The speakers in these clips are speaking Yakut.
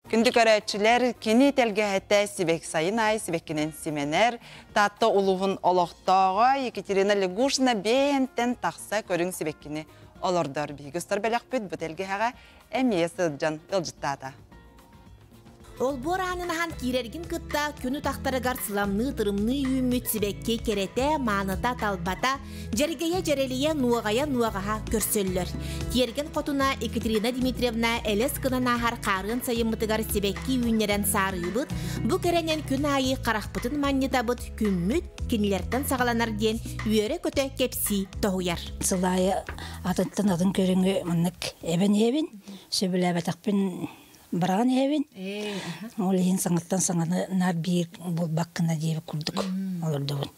Күндү көрөөччүлэр, кини тэлгэһэтэ сибэк сайын аайы сибэккинэн симэнэр. Таатта улууһун олохтооҕо Екатерина Лягушина бэйэнтэн тахса көрүҥ сибэккини олордор. Биһиги устар бэлэхпит бу тэлгэһэҕэ эмиэ сылдьан ыалдьыттаата. Олбуор аанын аһан киирэргин кытта күн утахтарыгар сыламныы-тырымныы үүммүт сибэкки кэрэтэ, мааныта, талбата, дьэргэйэ-дьэрэлийэ, нуоҕайа-нуоҕаһа көрсөллөр. Тиэргэн хотуна Екатерина Дмитриевна элэс гынан ааһар хаарыан сайыммытыгар сибэкки үүннэрэн саарыыбыт, бу кэрэнэн күн аайы харахпытын манньытабыт, күммүт кинилэртэн саҕаланар диэн үөрэ-көтө кэпсии тоһуйар. Сыл аайы атыттан атын көрүҥү маннык эбэн иһэбин, сөбүлээбэтэхпин бараҕан иһэбин. Ол иһин саҥаттан саҥаны наар биир булбаккына диэбит курдук олордубун.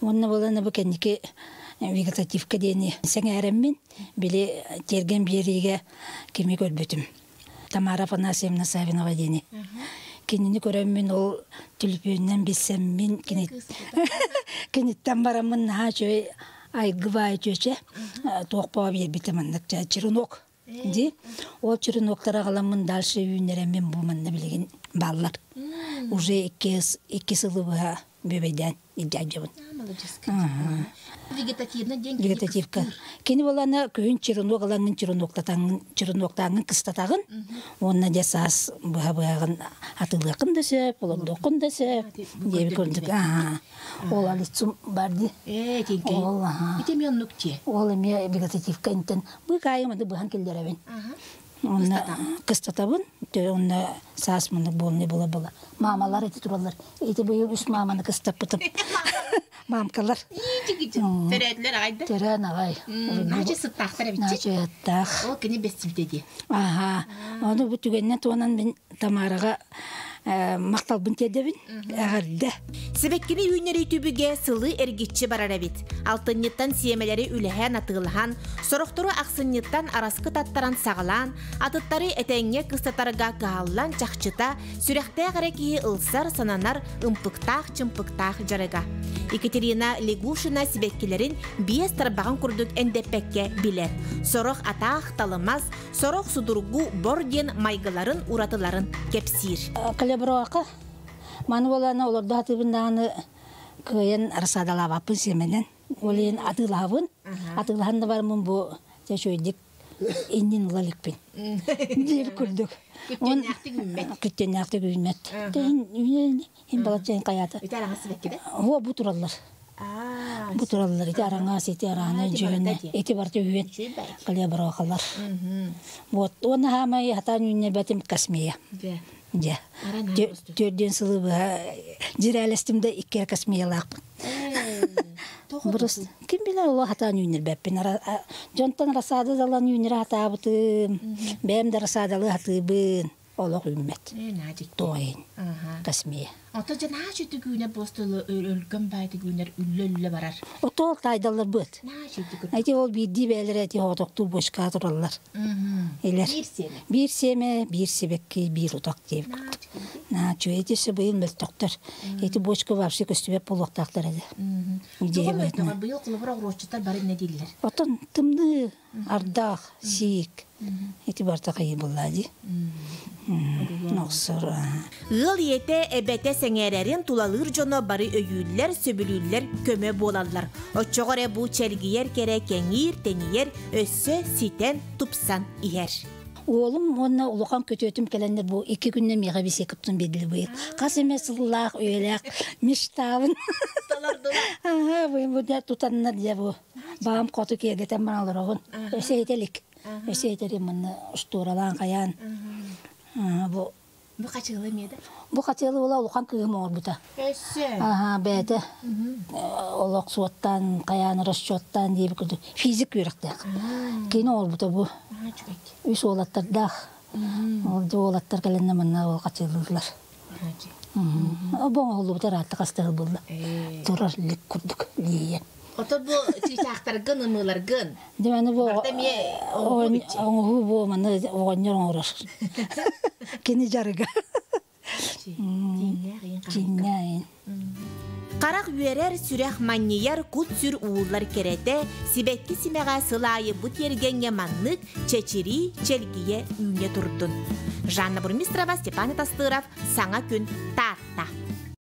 Уонна буолан бу кэнники вегетативка диэни сэҥээрэммин, били тиэргэн биэриигэ кими көрбүтүм. Тамара Афанасьевна Савинова диэни. Кинини көрөммүн ол түлүпүөнүнэн билсэммин киниттэн бараммын наһаа үчүгэй айгы баай чүөчэ туох боо биэрбитэ маннык черенок Ди ол череноктары аҕаламмын дальше үүннэрэммин бу манна билигин бааллар. Уже икки сылы быһа бүөбэйдээн илдьаадьабын. Вегетативно диэн Вегетативка. Кини болана күһүн черенок ылаҥҥын череноктатаҥҥын череноктааҥҥын кыстатаҕын уонна дьэ саас быһа быһаҕын атыылыаххын да сөп, олордуоххун да сөп диэбит курдук. Ол алицум бар ди. Ээ, тинкэй. Ол аха. Ити эмиэ оннук дии. Ол эмиэ вегетативка интен быыкаайым аны быһан киллэрэбин. Онно кыстатабын. Онно саас муннук буолны була-була. Маамалар ити тураллар. Ити быйыл үс мааманы кыстаппытым. Маамкалар. Төрөөтүлэр аҕай да? Төрөөн аҕай. Наачы сыттаахтар эбитчи. Наачы ыттаах. Ол кини бэстибитэ дии. Аха. Ону бу түгэннэ туонан мин Тамараҕа махталбын тиэрдэбин. Эҕэрдэ. Сибэккини үүннэрии түбүгэ сылы эргиччи барар эбит. Алтынньыттан сиэмэлэри үлэһэн атыылаһан, сорохтору ахсынньыттан араскы таттаран саҕалаан, атыттары этэҥҥэ кыстатарга кыһаллан чахчыта, сүрэхтээх эрэ киһи ылсар, сананар ымпыктаах-чымпыктаах дьарыга. Екатерина Лягушина сибэккилэрин биэс тарбаҕын курдук эндэппэккэ билэр. Сорох атаах, талымас, сорох судургу бор диэн майгыларын уратыларын кэпсиир. Калеброака маны буолана олордо хатыыбын даҕаны кыайан рассадалаабаппын сиэмэнэн. Ол иһин атыылаһабын. Атыылаһан да бараммын бу чөчөйдик иннин ыла иликпин. Диир курдук. Күттүөннээхтик үүммэт. Күттүөннээхтик үүммэт. Тэһин иһин балачча хайаата. Ити араҥас сибэккидэ? Оо, бу тураллар. Бу тураллар ити араҥас, ити араана дьүһүнэ, ити барыта үһүөн калеброхалар. Вот, уонна хаамай хатаан үүннэрбэтим космея. Дьэ. Төрдүөн сылы быһа дьирээлэстим да икки эрэ космеялаахпын. Бырыс ким билэр олох хатаан үүннэрбэппин. Дьонтон рассада далан үүннэрэ хатаабытым. Бэйэм да рассадалыы хатыыбын. Олох үүммэт. Туойун. Космея. Ото дьэ наһаа үчүгэй үүнэр буостулу өлгөм баайдык үүнэр үллэ-үллэ барар. Ото ол таайдаллар быат. Эти ол биирдии бэйэлэрэ эти хоотоктуу бочка тураллар. Илэр. Биир сиэмэ. Биир сиэмэ, биир сибэкки, биир утах диэбит курдук. Наһаа үчүгэй. Ити өссө быйыл мөлтөхтөр. Ити бочка вообще көстүбэт буолуохтаахтар этэ. Идея быһыытынан. Быйыл холобур оҕуруотчуттар бары иннэ дииллэр. Отон тымныы Ардаах, сиик ити барыта хайыы буоллаа дии. Охсор. Ыал ийэтэ, эбэтэ сэҥээрэрин тулалыыр дьоно бары өйүүллэр, сөбүлүүллэр, көмө буолаллар. Оччоҕо эрэ бу чэлгийэр кэрэ кэҥиир, тэнийэр, өссө ситэн, тупсан иһэр. Уолум уонна улахан күтүөтүм кэлэннэр бу икки күннэ миэхэ бисиэкэптэн биэрдилэр быйыл. Хас эмэ сыллаах, үйэлээх мечтабын. Толордулар. Аха, бу тутаннар дьэ бу. Баам хоту киэргэтэн баран олороҕун. Өссө этэ илик. Өссө этэ илик манна устууралаан хайаан. Бу Бу хачыалы эмиэ да? Бу хачыалы була улахан кыыһым оҥорбута. Өссө? Аха, бэйэтэ олох суоттаан, хайаан расчеттаан диэбит курдук физик үөрэхтээх. Кини оҥорбута бу. Үс уолаттардаах. Ол уолаттар кэлэннэ манна ол хачыалыыллар. Бу оҥоһуллубута ыраатта хастыһыл булла. Турар лик курдук лиийэн. Ото бу чыычаахтаргын, ымыыларгын. Диманы бу оҥоһуу бу маны оҕонньор оҥорор. Кини дьарыга. Тииҥнээх Тииҥнээх. Харах үөрэр, сүрэх манньыйар, кут-сүр ууллар кэрэтэ, сибэкки симэҕэ сыл аайы бу тиэргэҥҥэ маннык чэчирии, чэлгийэ үүнэ турдун. Жанна Бурмистрова, Степан Тастыров, Саҥа күн, Таатта.